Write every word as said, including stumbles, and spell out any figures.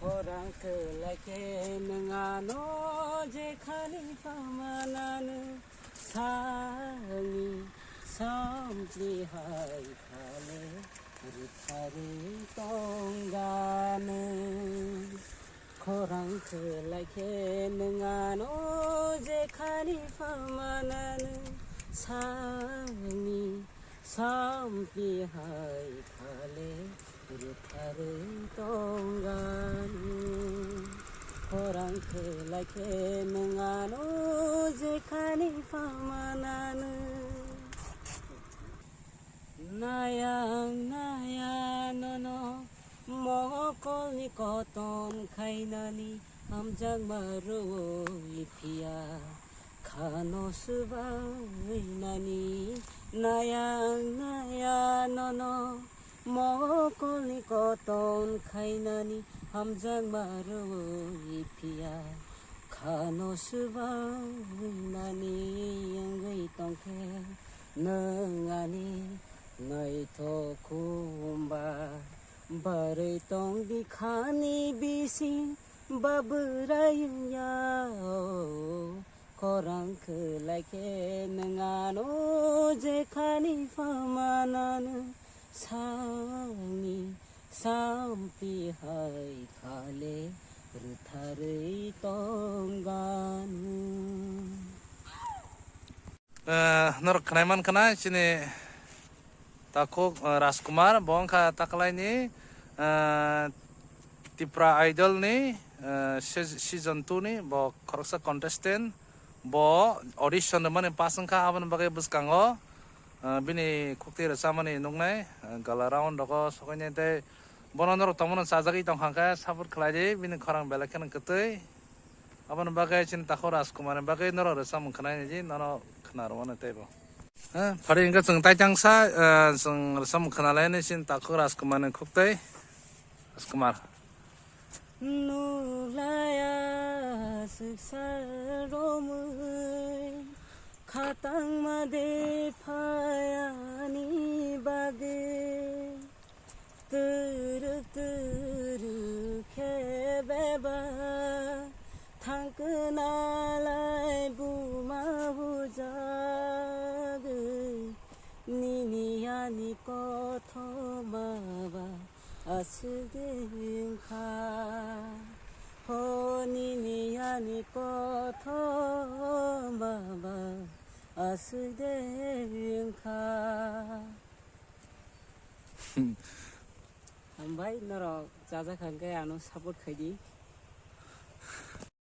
Khorang khlai khe nwng ano jekhani phamanano sani sampli hai khale rwtharwi tongganw. Khorang khlai khe nwng ano jekhani phamanano sani sampli hai khale rwtharwi tongganw. Khorang khlai khe nwng ano jekhani phamanano. Nayang naya nono mokolni koton khainani hamjakma rwui phiya. Khano swbainani nayang naya nono mokolni koton khainani hamjakma rwui phiya. Khano swbainani wngwi tongkhe nwng ani naithok khumba. Barwi tong bikhani bising babwrai wngya o. Khorang khlai khe nwng ano jekhani phamanano sani sampli hai khale rwtharwi tongganw. Eh, norok khnai man khna chini takhuk, eh, Rajkumar, bo wngkha taklaini, eh, Tipra Idol ni, eh, se-, season two ni bo khoroksa contestant. Bo audition rwmani pass wngkha, aboni bagwi bwskango, eh, bini khuktwi rwchamani nuknai, eh, gala round rogo sokoinai tei bono norok tongmano chajagwi tongkha khe support khlai di, bini khorang belai kheno kwtwi. Aboni bagwi chini takhuk Rajkumar ni bagwi norok rwchapmung khwnai di, nono khna rwmano teibo. Eh, phari hwnkhe chwng taitangsa, eh, chwng rwchapmung khna lainai chini takhuk Rajkumar ni khuktwi. Rajkumar. Nulaya swksa romwi khatangma de phayani bagwi. Twrwk twrwk khe bebak thangkwnalai buma bujagwi nini ani kothoma ba aswk de wngkha. Ho nini ani kothoma ba aswk de wngkha. Hambai, norok chajak hwnkhe ano support khaidi.